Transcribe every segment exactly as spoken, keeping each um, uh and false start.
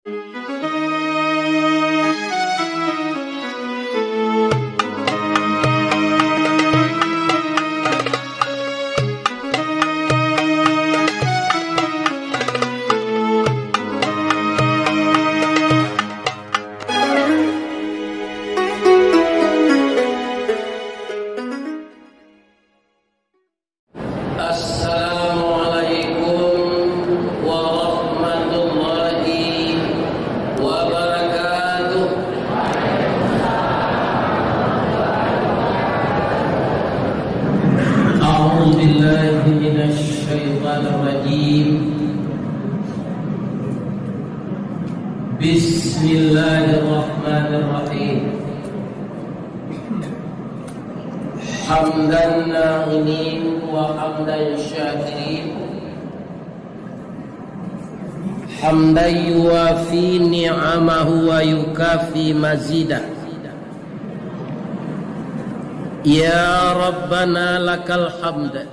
Assalamualaikum warahmatullahi wabarakatuh. أعوذ بالله من الشيطان الرجيم. بسم الله الرحمن الرحيم. حمد الناعمين وحمد الشاكرين، حمدا يوافي نعمه ويكافئ مزيده. يا ربنا لك الحمد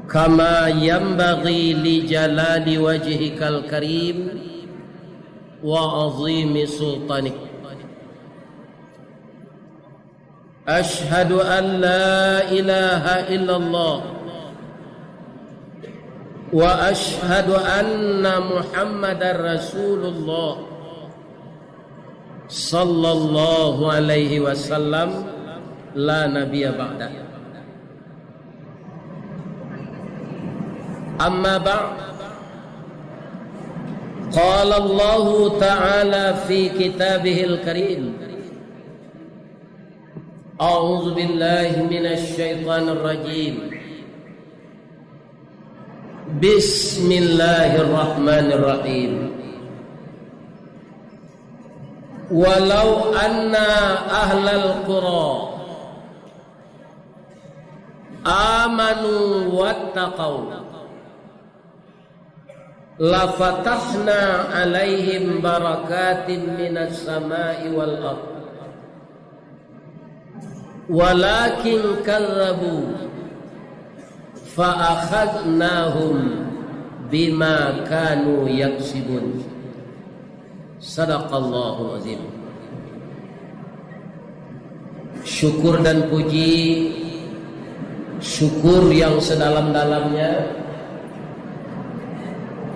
كما ينبغي لجلال وجهك الكريم وعظيم سلطانك. أشهد أن لا إله إلا الله وأشهد أن محمدا رسول الله صلى الله عليه وسلم لا نبي بعده. أما بعد، قال الله تعالى في كتابه الكريم، أعوذ بالله من الشيطان الرجيم. بسم الله الرحمن الرحيم. ولو أن أهل القرى آمنوا واتقوا لفتحنا عليهم بركات من السماء والأرض ولكن كذبوا فأخذناهم بما كانوا يكسبون. Sadaqallahul Azim. Syukur dan puji, syukur yang sedalam-dalamnya,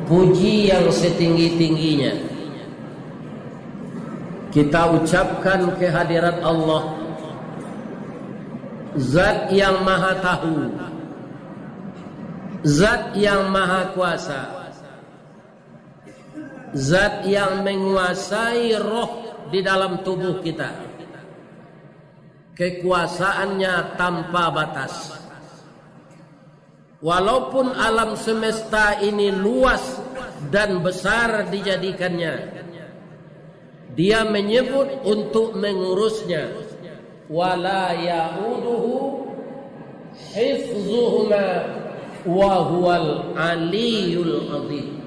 puji yang setinggi-tingginya, kita ucapkan kehadirat Allah, Zat yang Maha Tahu, Zat yang Maha Kuasa, Zat yang menguasai roh di dalam tubuh kita. Kekuasaan-Nya tanpa batas. Walaupun alam semesta ini luas dan besar dijadikan-Nya, Dia menyebut untuk mengurus-Nya. "Wa la ya'uduhu hifzuhuma wa huwal aliyul azim."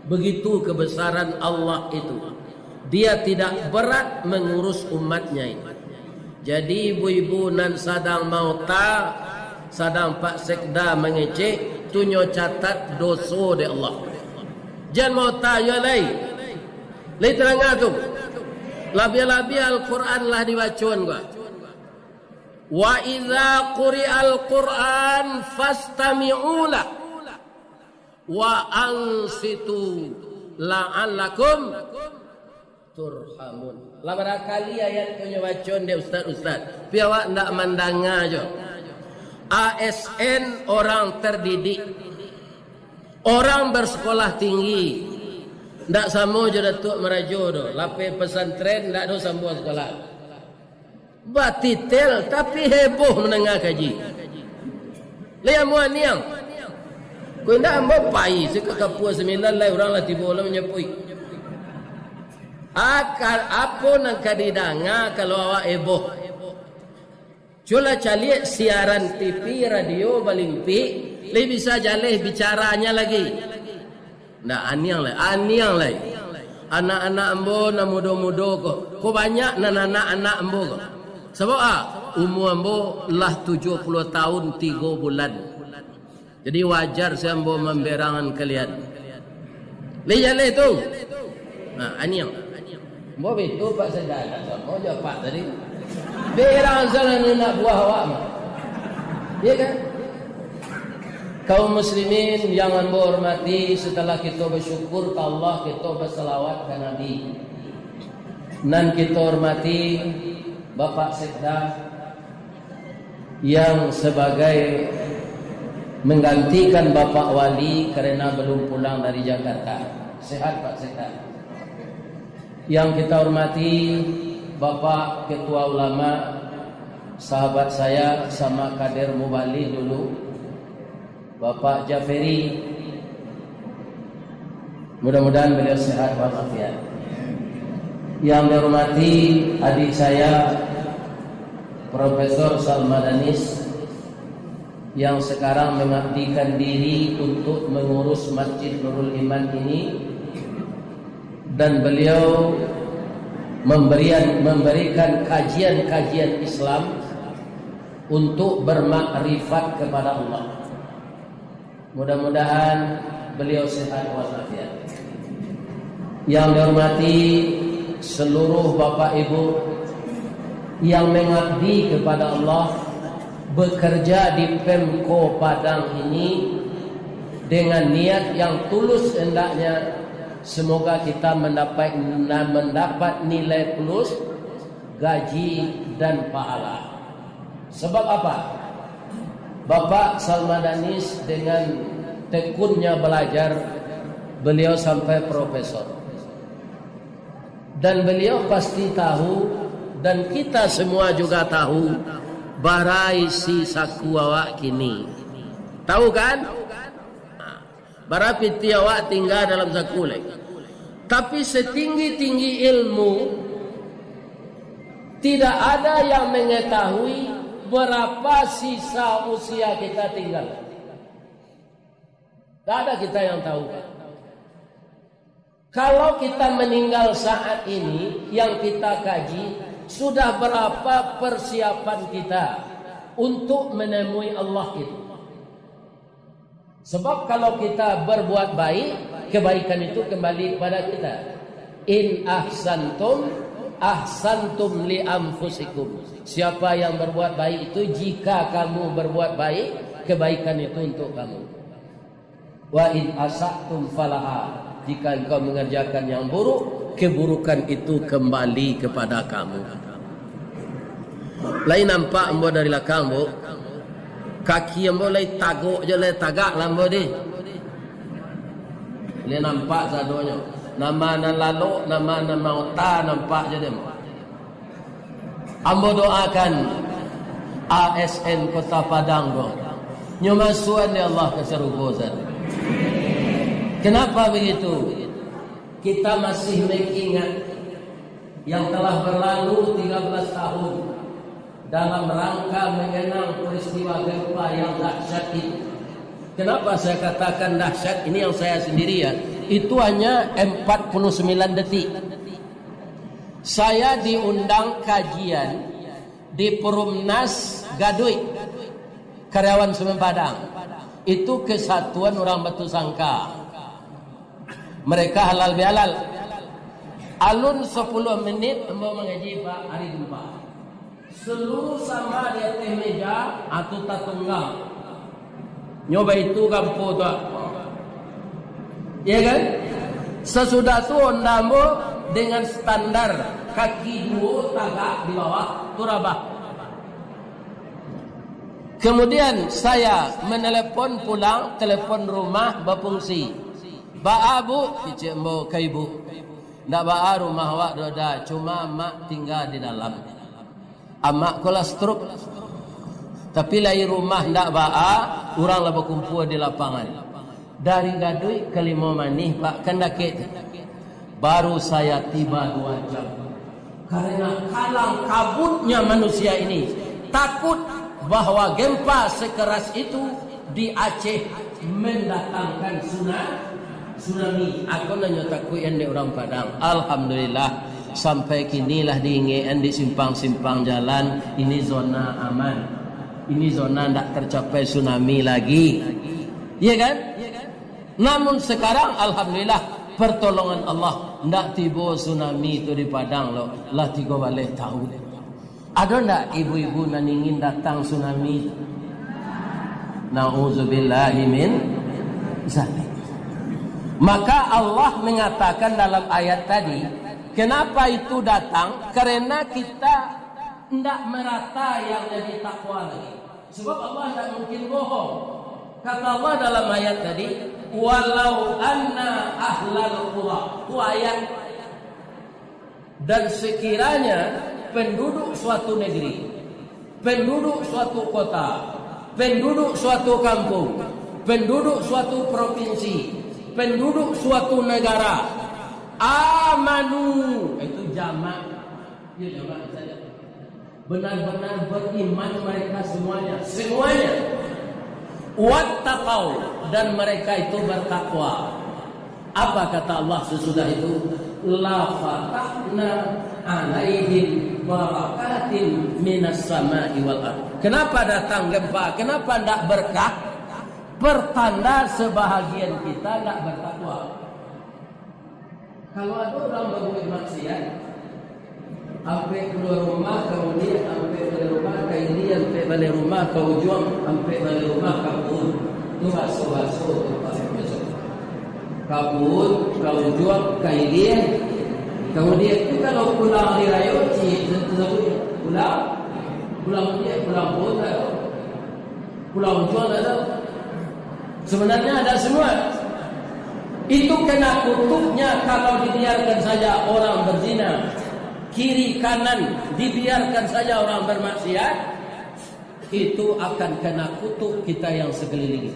Begitu kebesaran Allah itu. Dia tidak berat mengurus umat-Nya ini. Jadi, ibu-ibu nan sadang maota, sadang Pak Sekda mangecek, tu nyo catat doso dek Allah. Jan maota juo lai. Lai tadanga tu. Labiah-labiah Al-Quran lah dibacoan ko. "Wa idza quri'al Quran fastami'u lah wa ansitu la'allakum turhamun." Lah barakali ayat tu nyo bacoan dek ustaz-ustaz, tapi awak ndak mandanga juo. A S N orang terdidik, orang bersekolah tinggi, ndak samo jo Datuak Marajo doh, lapeh pesantren ndak doh sambung sekolah. Batitel, tapi heboh mandanga kaji. Lai amuah aniang. Ko indak ambo pai se ka Kapua Sambilan, lai urang lah tibo lah manyapuik. Aka-, apo nan ka didanga kalau awak heboh? Cubolah caliak siaran T V, radio, balimpik, lai bisa jaleh bicaranyo lagi. Ndak, aniang lai, aniang lai. Anak-anak ambo nan mudo-mudo ko, ko banyak nan anak-anak ambo ko. Sabab a, umua ambo lah tujuah puluah taun tigo bulan. Jadi wajar se ambo mamberangan kalian. Lai jaleh tu. Nah, aniang. Ambo bitu Pak Sekda, samo jo Pak tadi. Berang salah ni anak buah awak mah. Iya kan? Kaum muslimin yang ambo hormati, setelah kito bersyukur ka Allah, kito bersalawat ka Nabi. Nan kito hormati Bapak Sekda, yang sebagai menggantikan Bapak Wali karena belum pulang dari Jakarta. Sehat, Pak Sekda. Yang kita hormati Bapak Ketua Ulama, sahabat saya sama kader Mubalih dulu, Bapak Jaferi, mudah-mudahan beliau sehat walafiat. Yang dihormati adik saya, Profesor Salma Danis, yang sekarang mengabdikan diri untuk mengurus Masjid Nurul Iman ini, dan beliau memberian, memberikan kajian-kajian Islam untuk bermakrifat kepada Allah. Mudah-mudahan beliau sehat walafiat. Yang dihormati seluruh Bapak Ibu yang mengabdi kepada Allah, bekerja di Pemko Padang ini dengan niat yang tulus, hendaknya semoga kita mendapat, mendapat nilai plus, gaji, dan pahala. Sebab apa? Bapak Salma Danis dengan tekunnya belajar, beliau sampai profesor. Dan beliau pasti tahu, dan kita semua juga tahu, bara isi saku awak kini. Tahu kan? Bara pitih awak tingga dalam saku lai. Tapi setinggi-tinggi ilmu, tidak ada yang mengetahui berapa sisa usia kita tinggal. Tidak ada kita yang tahu. Kalau kita meninggal saat ini, yang kita kaji, sudah berapa persiapan kita untuk menemui Allah itu? Sebab kalau kita berbuat baik, kebaikan itu kembali kepada kita. In ahsantum, ahsantum li anfusikum. Siapa yang berbuat baik itu, jika kamu berbuat baik, kebaikan itu untuk kamu. Wa in asa'tum falaha. Jika engkau mengerjakan yang buruk, keburukan itu kembali kepada kamu. Lai nampak ambo dari lakang, Bu? Kaki ambo lai tagok je, lai tagak lah ambo di. Lai nampak sadonyo. Nama nan lalok, nama nan maota nampak je deh. Ambo doakan A S N Kota Padang ko, nyo masuak dek Allah ka sarugo sajo. Kenapa begitu? Kita masih mengingat yang telah berlalu tiga belas tahun dalam rangka mengenang peristiwa gempa yang dahsyat itu. Kenapa saya katakan dahsyat? Ini yang saya sendiri ya. Itu hanya empat puluh sembilan detik. Saya diundang kajian di Perumnas Gaduik, karyawan Semen Padang. Itu kesatuan urang Batusangka. Mereka halal bihalal. Alun sapuluah menit ambo mangaji, Pak, ari gempa. Seluruh sama di ateh meja, atu tatunggang. Nyo baitu gampo tu, ah. Iya kan? Sasudah tu onda ambo dengan standar kaki duo tagak di bawah, tu rabah. Kemudian saya menelepon pulang, telepon rumah bafungsi. "Baa, Bu?" kecek ambo ka ibu. "Ndak baa rumah awak doh, Da, cuma amak tingga di dalam." Amak ko lah stroke. Tapi lai rumah ndak baa, urang lah bakumpua di lapangan. Dari Gaduik ka Limau Manih, Pak, kan dakek tu. Baru saya tiba dua jam. Karena kalang kabutnya manusia ini, takut bahwa gempa sekeras itu di Aceh mendatangkan tsuna-, tsunami. Ako nan nyo takuikan dek urang Padang. Alhamdulillah, sampai kini lah diingekan di simpang-simpang jalan, ini zona aman. Ini zona ndak tercapai tsunami lagi. Iya kan? Namun sekarang, alhamdulillah, Pertolongan Allah, ndak tibo tsunami tu di Padang lo, lah tigo baleh tahun. Ado ndak ibu-ibu nan ingin datang tsunami tu? Nauzubillahi min zalik. Maka Allah mengatakan dalam ayat tadi, kenapa itu datang? Karena kita ndak merata yang jadi takwa lagi. Sebab Allah tak mungkin bohong. Kata Allah dalam ayat tadi, "Walau anna ahlal qura." Itu ayat. Dan sekiranya penduduk suatu negeri, penduduk suatu kota, penduduk suatu kampung, penduduk suatu provinsi, penduduk suatu negara, amanu, itu jamak. Ya, jamak saja. Benar-benar beriman mereka semuanya, semuanya. Wattaqau, dan mereka itu bertakwa. Apa kata Allah sesudah itu? "La fatahna alaihim barakatin minas sama'i wal ard." Kenapa datang gempa? Kenapa ndak berkah? Pertanda sebahagian kita ndak bertakwa. Kalau ado urang babuek maksiat, ampek kalua rumah ka uliak, ampek baleh rumah ka ilia, ampek baleh rumah ka ujuang, ampek baleh rumah ka puun. Tu baso-baso tu, Pak. Ka puun, ka ujuang, ka ilia, ka uliak. Tu kalau pulang hari rayo, ciek tu sabuik. Pulang, pulang uliak, pulang puun, tak tahu. Pulau Ujuang ada. Sebenarnya ada semua. Itu kena kutuknya kalau dibiarkan saja orang berzina. Kiri kanan dibiarkan saja orang bermaksiat, itu akan kena kutuk kita yang sekeliling.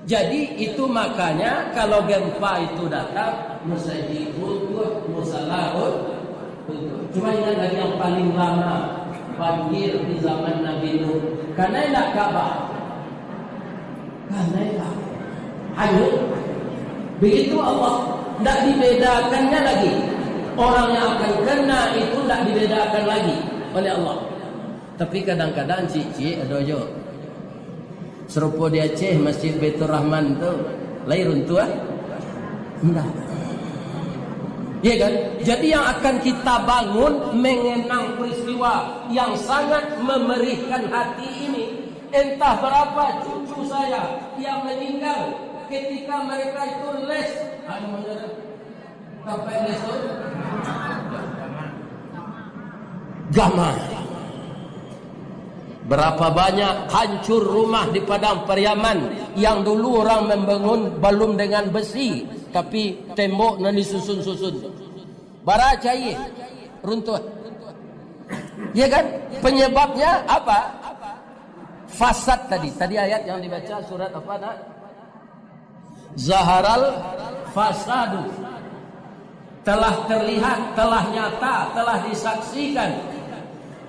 Jadi itu makanya kalau gempa itu datang, masajid runtuh, musala run-, Cuma ingat lagi yang paling lama banjir di zaman Nabi Nuh. Kanai ndak Ka'bah? Kanai lah. Hanyut. Begitu Allah. Ndak dibedakannya lagi. Orang yang akan kena itu ndak dibedakan lagi oleh Allah. Tapi kadang-kadang ciek-ciek ado jo. Sarupo di Aceh, Masjid Baitur Rahman tu, lai runtuah? Indak. Ya kan? Jadi yang akan kita bangun mengenang peristiwa yang sangat memerihkan hati ini, entah berapa cucu saya yang meninggal ketika mereka itu les, anu, Gama. Berapa banyak hancur rumah di Padang Pariaman yang dulu orang membangun balum dengan besi, tapi tembok nan disusun-susun. Bara cayie runtuh. Ya kan? Penyebabnya apa? Fasad tadi. Tadi ayat yang dibaca surat apa, nak? Zaharal fasadu. Telah terlihat, telah nyata, telah disaksikan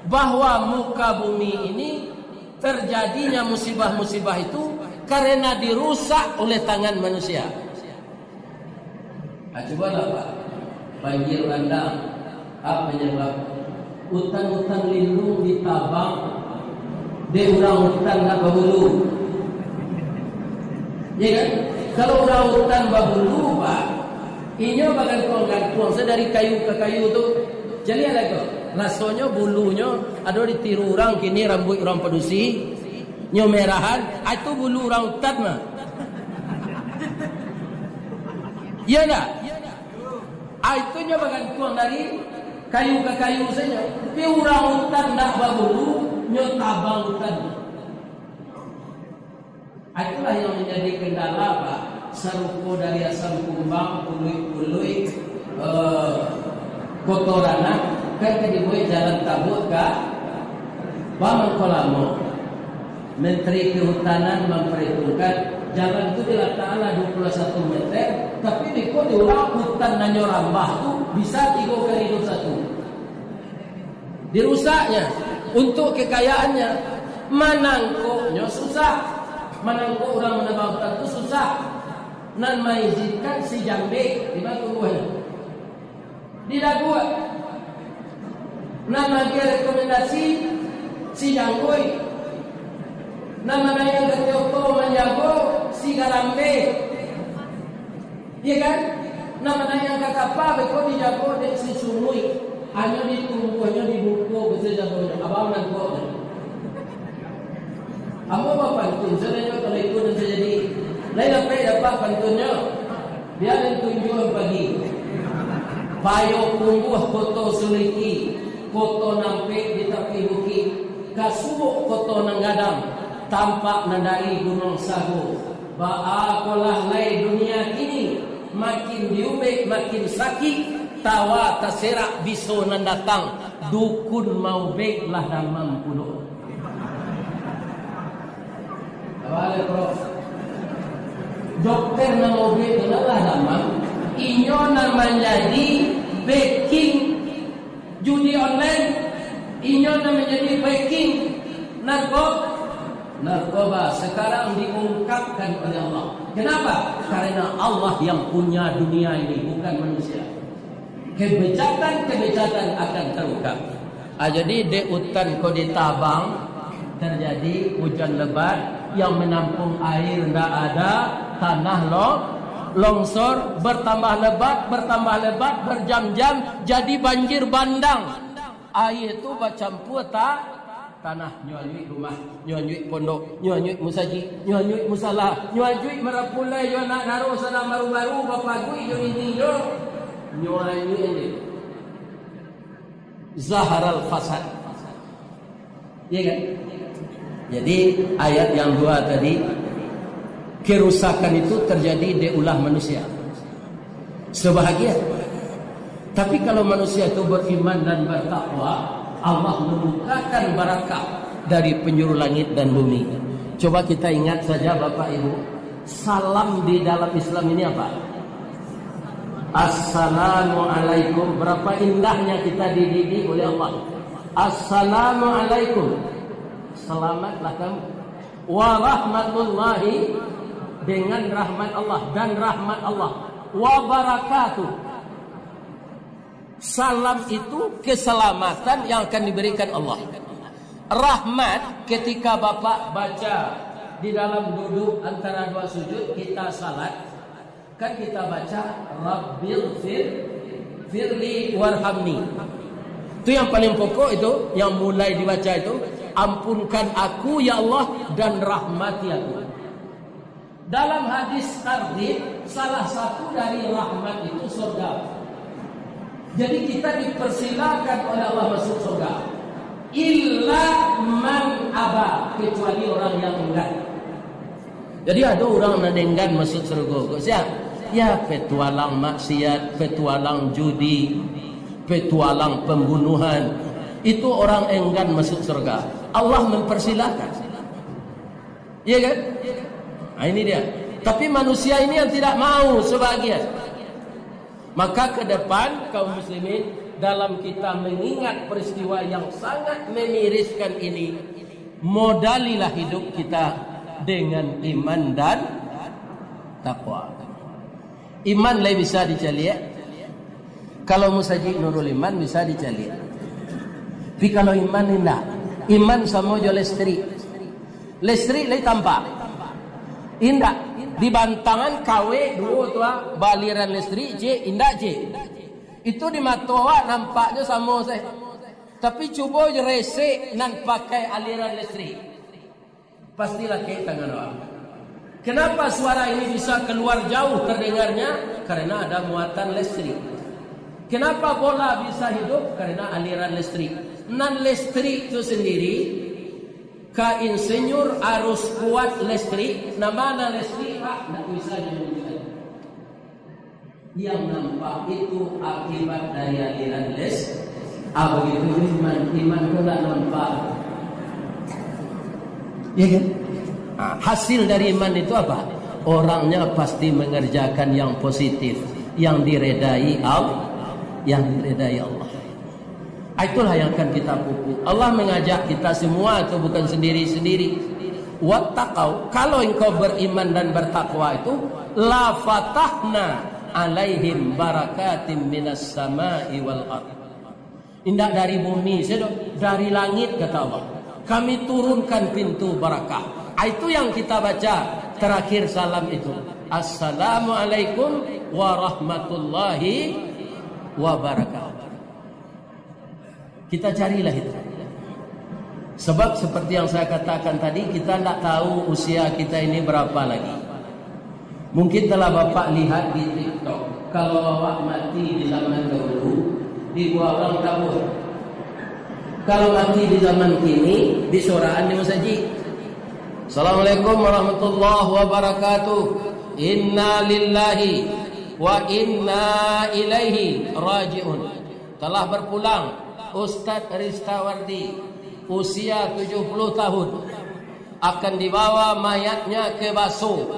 bahwa muka bumi ini terjadinya musibah-musibah itu karena dirusak oleh tangan manusia. Ah, cubalah, Pak. Banjir bandang. Apa penyebab? Utan-utan lindung ditabang dek urang utan ndak babulu. Ya kan? Kalau urang utan babulu, Pak, inyo bagantuang-gantuang sa dari kayu ka kayu tu. Caliak lah ko. Rasonyo bulunyo ado ditiru urang kini, rambuik urang padusi, nyo merahan, ah, itu bulu urang utan mah. Iya ndak? Ah, itu nyo bagantuang dari kayu ka kayu sajo. Tapi urang utan ndak babulu, nyo tabang utan. Ah, itulah yang menjadi kendala, Pak. Sarupo dari Asam Kumbang, Puluik-Puluik, eh, Koto Ranah, kan ka dibuek jalan tabuak ka Bamangko Lamo. Menteri Kehutanan memperhitungkan jalan tu dilatakkan lah dua puluh satu meter, tapi beko di urang hutan nan nyo rambah tu bisa tigo kali dua puluh satu. Dirusaknya untuk kekayaannya, manangkoknyo susah. Manangkok urang manabang hutan tu susah. Nan maizinkan si Jambek, di ma tumbuahnyo? Di Daguak. Nan maagiah rekomendasi si Jangguih. Nan manaiak gaji oto manjago si Garambek. Iya kan? Nan manayang ka kapa beko dijago dek si Sumui, hanyo ditumbuahnyo dibuko beko jagonyo, abang nangkoknyo. Ambo bapantun sajo kalau itu nan tajadi. Lai dapek dapek pantunnyo. Bia den tunjuakan pagi. Payokumbuah Koto Suliki, koto nampek di tapi bukik, ka Suok koto nan gadang, tampak nan dari Gunuang Sago. Baa kolah lai dunia kini, makin diubek makin sakik, tawa taserak biso nan datang, dukun maubek lah damam pulo. Dokter nan maubek tu lah damam, inyo nan manjadi backing judi online, inyo nan manjadi backing narko-, narkoba sekarang diungkapkan oleh Allah. Kenapa? Karena Allah yang punya dunia ini, bukan manusia. Kebejatan-kebejatan akan terungkap. Ah, jadi dek utan ko ditabang, terjadi ujan lebat yang menampung air ndak ada, tanah lo-, longsor, bertambah lebat, bertambah lebat, berjam-jam, jadi banjir bandang. Air tu bacampur ta-, tanah, nyo anyuik rumah, nyo anyuik pondok, nyo anyuik musajik, nyo anyuik musala, nyo anyuik marapulai jo anak daro sadang baru-baru bapaguik jo nini nyo, nyo anyuik je. Zaharal fasad. Iya kan? Jadi, ayat yang dua tadi, kerusakan itu terjadi di ulah manusia. Sebahagian. Tapi kalau manusia itu beriman dan bertakwa, Allah membukakan barakah dari penjuru langit dan bumi. Coba kita ingat saja, Bapak Ibu, salam di dalam Islam ini apa? Assalamualaikum. Berapa indahnya kita dididik oleh Allah. Assalamualaikum. Selamatlah kamu. Warahmatullahi, dengan rahmat Allah dan rahmat Allah. Wabarakatuh. Salam itu keselamatan yang akan diberikan Allah. Rahmat, ketika Bapak baca di dalam duduk antara dua sujud, kita salat, kan kita baca, "Rabbil fir-, firli warhamni." Itu yang paling pokok itu, yang mulai dibaca itu, "Ampunkan aku, ya Allah, dan rahmati aku." Dalam hadis Targhib, salah satu dari rahmat itu surga. Jadi, kita dipersilakan oleh Allah masuk surga. Illa man aba, kecuali orang yang enggan. Jadi, ada orang nan enggan masuk surga. Kok sia? Ya, petualang maksiat, petualang judi, petualang pembunuhan. Itu orang enggan masuk surga. Allah mempersilakan. Iya kan? Nah, ini dia. Tapi manusia ini yang tidak mau sebahagian. Maka ke depan, kaum muslimin, dalam kita mengingat peristiwa yang sangat memiriskan ini, modalilah hidup kita dengan iman dan takwa. Iman lai bisa dicaliak. Kalau Musajik Nurul Iman bisa dicaliak. Tapi kalau iman indak. Iman samo jo listrik. Listrik lai tampak? Indak. Dibantangan kawek duo tu, ah, baaliran listrik, cik, indak, cik. Itu di mato awak nampaknyo samo sajo. Tapi cubo resek nan pakai aliran listrik. Pasti lakek tangan awak. Kenapa suara ini bisa keluar jauh terdengarnya? Karena ada muatan listrik. Kenapa bola bisa hidup? Karena aliran listrik. Nan listrik tu sendiri, ka insinyur harus kuat listrik. Nama nan listrik, Pak? Ndak bisa ditunjukkan. Yang nampak itu akibat dari aliran lis-, ah, begitu iman, iman tu ndak nampak. Ya kan? Ah, hasil dari iman itu apa? Orangnya pasti mengerjakan yang positif, yang diredai Al-, yang diredai Allah. Itulah yang akan kita pupuk. Allah mengajak kita semua tu bukan sendiri-sendiri. Wattaqau, kalau engkau beriman dan bertakwa itu, la fatahna alaihim barakatim minas sama'i wal ard. Indak dari bumi sajo, dari langit, kata Allah. Kami turunkan pintu barakah. Ah, itu yang kita baca terakhir salam itu. "Assalamualaikum warahmatullahi wabarakatuh." Kita carilah itu. Sebab seperti yang saya katakan tadi, kita ndak tahu usia kita ini berapa lagi. Mungkin telah Bapak lihat di TikTok, kalau awak mati di zaman dahulu, dibawa urang tabuah. Kalau mati di zaman kini, disorakan di masajik. "Assalamualaikum warahmatullahi wabarakatuh. Inna lillahi wa inna ilaihi raji'un." Telah berpulang Ustadz Ristawardi, usia tujuh puluh tahun, akan dibawa mayatnya ke Baso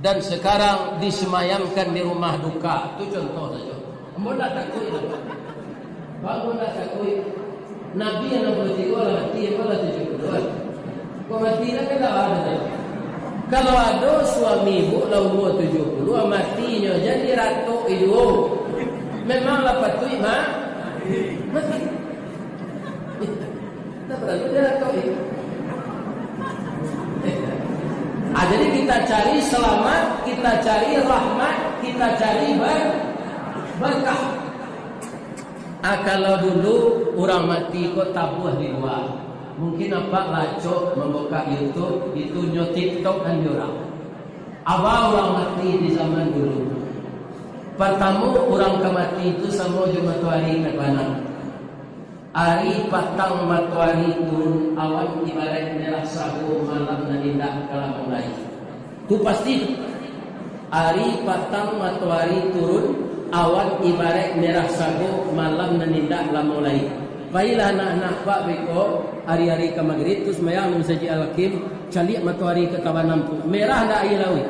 dan sekarang disemayamkan di rumah duka. Tu contoh saja. Ambo ndak takuik tu. Ambo ndak takuik. Nabi yang enam puluh tiga lah mati, ambo lah tujuh puluh an. Kok mati lah kan tak ada. Kalau ada suami ibu lah umur tujuh puluh, matinyo jadi ratok iduo. Memanglah patuik ma-, mati. Tak perlu dia ratok iduo. Ah, jadi kita cari selamat, kita cari rahmat, kita cari ber-, berkah. Ah, kalau dulu urang mati ko tabuah di lua. Mungkin apak lah acok mambukak YouTube, itu nyo TikTok kan di urang. Awa urang mati di zaman dulu. Partamo urang ka mati tu samo jo matoari ka tabanam. Ari patang matoari turun, awan ibaraik merah sago malam nan indak ka lamau lai. Tu pasti tu. Ari patang matoari turun, awan ibaraik merah sago, malam nan indak lamau lai. Pailah anak-anak pak beko, ari-ari ka magrib tu sumbayang di Masajik Al-Hakim, caliak matoari ka tabanam tu. Merah ndak aia lauik?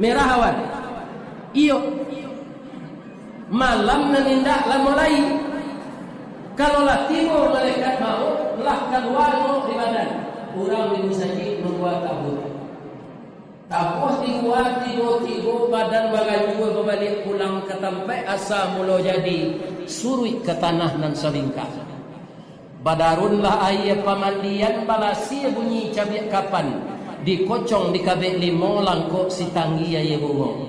Merah awan? Iyo. Malam nan indak lamau lai. Kalau lah tibo malaikat maut, lah kalua roh di badan. Urang di masajik mambuek tabuah. Tabuah di lua, tibo-tibo badan baranjua babaliak pulang ka tampaik asa mulo jadi, suruik ka tanah nan salingka. Badarunlah aia pamandian, balasia bunyi cabiak kapan, dikocong dikabek limo, langkok sitanggi aia bungo.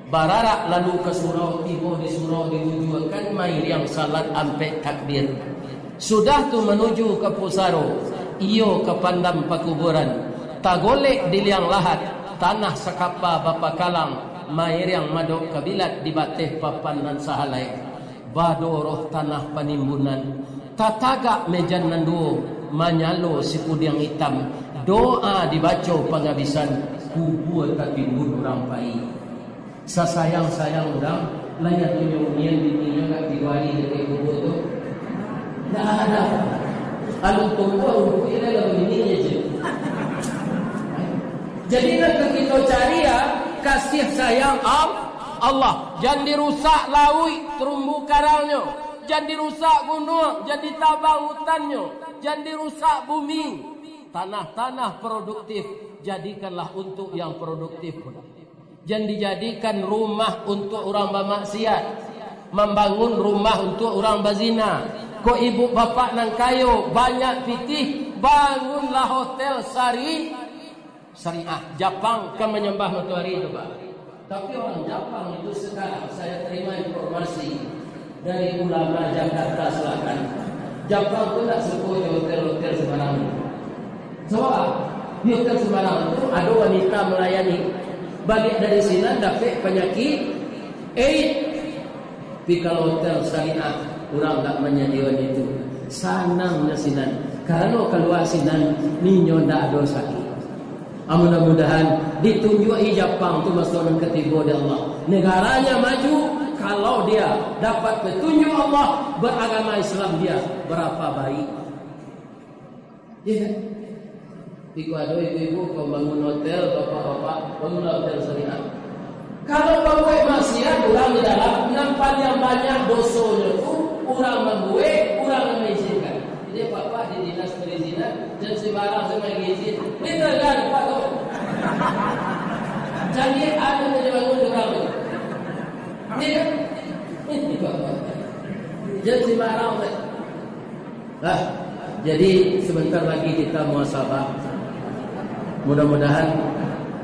Bararak lalu ka surau, tibo di surau diujuakan mairiang salat ampek takbir. Sudah tu manuju ka pusaro, iyo ka pandam pakuburan. Tagolek di liang lahat, tanah sakapa bapakalang, mairiang madok kabilat di bateh papan nan sahalai. Badoroh tanah panimbunan, tatagak mejan nan duo, manyalo sipudiang itam, doa dibaco pangabisan, kubua tatimbun urang pai. Sasayang-sayang urang, lah nyo tu nyo unian bininyo agak tigo ari dari kubua tu. Ndak ada. Alun tumbuah rumput, inyo lah bininyo je. Jadi, nan ka kito cari, ya, kasih sayang Al-, Allah. Jan dirusak lauik, terumbu karangnyo. Jan dirusak gunuang, jan ditabang hutannyo. Jan dirusak bumi. Tanah-tanah produktif, jadikanlah untuk yang produktif. Jan dijadikan rumah untuk urang bamaksiat, mambangun rumah untuk urang bazina. Kok ibu bapak nan kayo, banyak pitih, bangunlah hotel syari-, syariah. Japang kan manyambah matoari tu, Pak. Tapi orang Japang itu sekarang, saya terima informasi dari ulama Jakarta Selatan, Japang tu ndak suko jo hotel-hotel sembarang tu. Sabab, di hotel sembarang tu, ado wanita melayani. Baliak dari sinan, dapek panyakik AIDS. Tapi kalau hotel syariah, urang ndak manyadioan itu. Sanangnyo sinan. Karano kalua sinan, ninyo ndak ado sakik. Ah, mudah-mudahan ditunjuak-i Japang tu maso nan katibo dek Allah. Negaranya maju, kalau dia dapat petunjuk Allah, beragama Islam dia, berapa baik. Iya kan? Iko ado ibu-ibu, kau bangun hotel, bapak-bapak, bangunlah hotel syariah. Kalau babuek maksiat, urang di dalam, nan paliang banyak dosonyo tu, urang mambuek, urang nan maizinkan. Jadi, bapak di dinas perizinan, jan sembarang se maizin. Ni tegal, Pak, tu. Jadi, anu nan dibangun urang tu. Iya kan? Jan sembarang se. Nah, jadi sebentar lagi kita muhasabah. Mudah-mudahan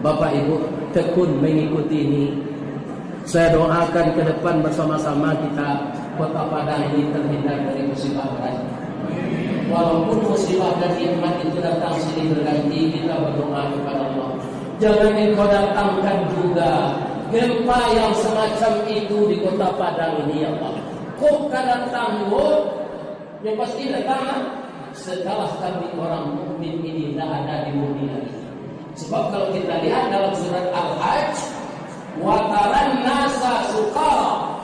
Bapak Ibu, tekun mengikuti ini. Saya doakan ke depan bersama-sama kita, Kota Padang ini terhindar dari musibah berat. Walaupun musibah dan nikmat itu datang silih berganti, kita berdoa kepada Allah. Jangan Engkau datangkan juga gempa yang semacam itu di Kota Padang ini, ya Allah. Kok ka datang, Bu? Yang pasti datang, ah, setelah kami orang mukmin ini tidak ada di bumi lagi. Sebab kalau kita lihat dalam surat Al-Hajj, "Wa taran nasa sukara."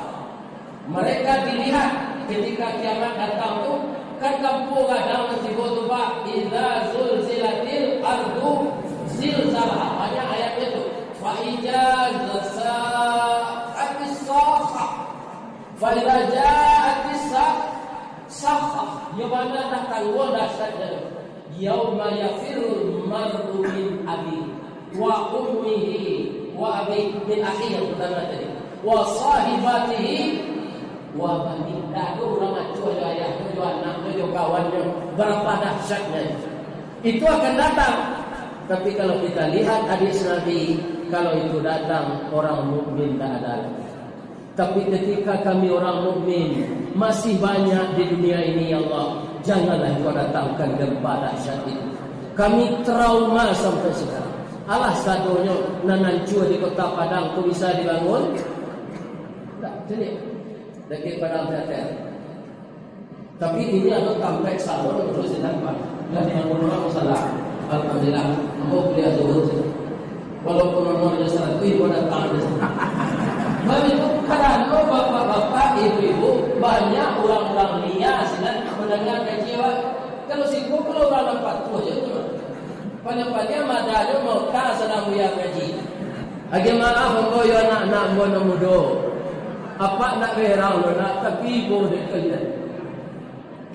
Mereka dilihat ketika kiamat datang tu, kan kampuang gadang tibo tu, Pak, "Idza zulzilatil ardu zilzalaha." Banyak ayatnya tu. "Fa iza sa'atis sakhah." Fa iza ja'atis sa-, sakhah, yo bana dah tangguang dahsyatnyo. "Yauma yafirrul mar'u min akhihi wa ummihi wa abihi," min akhihi yang pertama tadi. "Wa sahibatihi wa banihi." Dah tu urang acuah jo ayahnyo, jo anaknyo, jo kawannyo. Berapa dahsyatnya itu. Itu akan datang. Tapi kalau kita lihat hadis Nabi, kalau itu datang, orang mukmin tak ada lagi. Tapi ketika kami orang mukmin masih banyak di dunia ini, ya Allah, janganlah Engkau datangkan gempa dahsyat itu. Kami trauma sampai sekarang. Alah sadonyo nan ancua di Kota Padang tu bisa dibangun? Tak, caliak. Dakek Padang Teater. Tapi ini ado tampek salon, terus di nampak. Lah, di rumah masalah. Alhamdulillah, ambo kuliah zuhur. Walaupun nomornya seratus, ibu datang. Bagitu, karano bapak-bapak, ibu-ibu, banyak urang-urang lia sinan mandanga kaji awak. Kalau siko, kalau urang nan patuah je tu. Panya-panya madanyo mauta sadang buya kaji. Agiah maaf ambo yo anak-anak ambo nan mudo. Apak nak berang lo nak, tapi ibo dek kalian.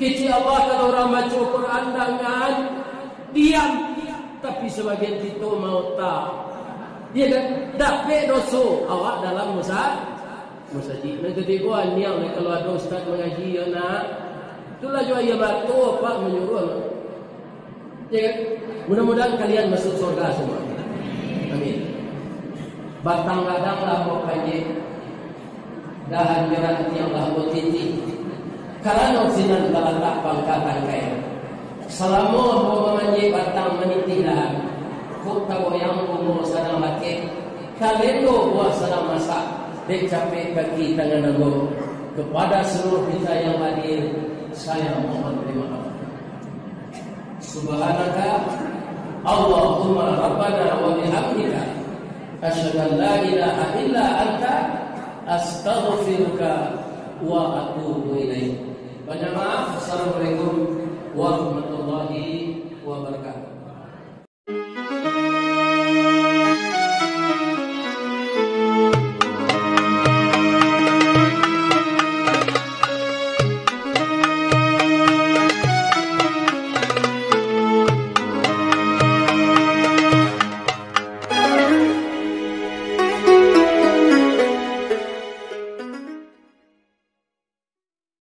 Kecek Allah kalau urang baco Quran dangan diam, tapi sabagian kito mauta. Iyo kan? Dapek doso awak dalam musa-, musajik. Nan katigo, aniang deh kalau ado ustaz mangaji, yo nak. Itulah jo aia mato apak manyuruah. Iyo kan? Mudah-mudahan kalian masuk surga semua. Amin. Batang gadang lah ambo panjek, dahan jo rantiang lah ambo titih. Karano sinan talatak pangka tangkai. Salamo ambo mamanjek batang manitih dahan, kok tagoyang bungo sadang lakek, talendo buah sadang masak, dek capek kaki tangan ambo. Kepada seluruh kita yang hadir, saya mohon dimaafkan. Subhanaka Allahumma Rabbana wa bihamdika, asyhadu an la ilaha illa anta, astaghfiruka wa atubu ilaik. Banyak maaf. Assalamualaikum warahmatullahi wabarakatuh.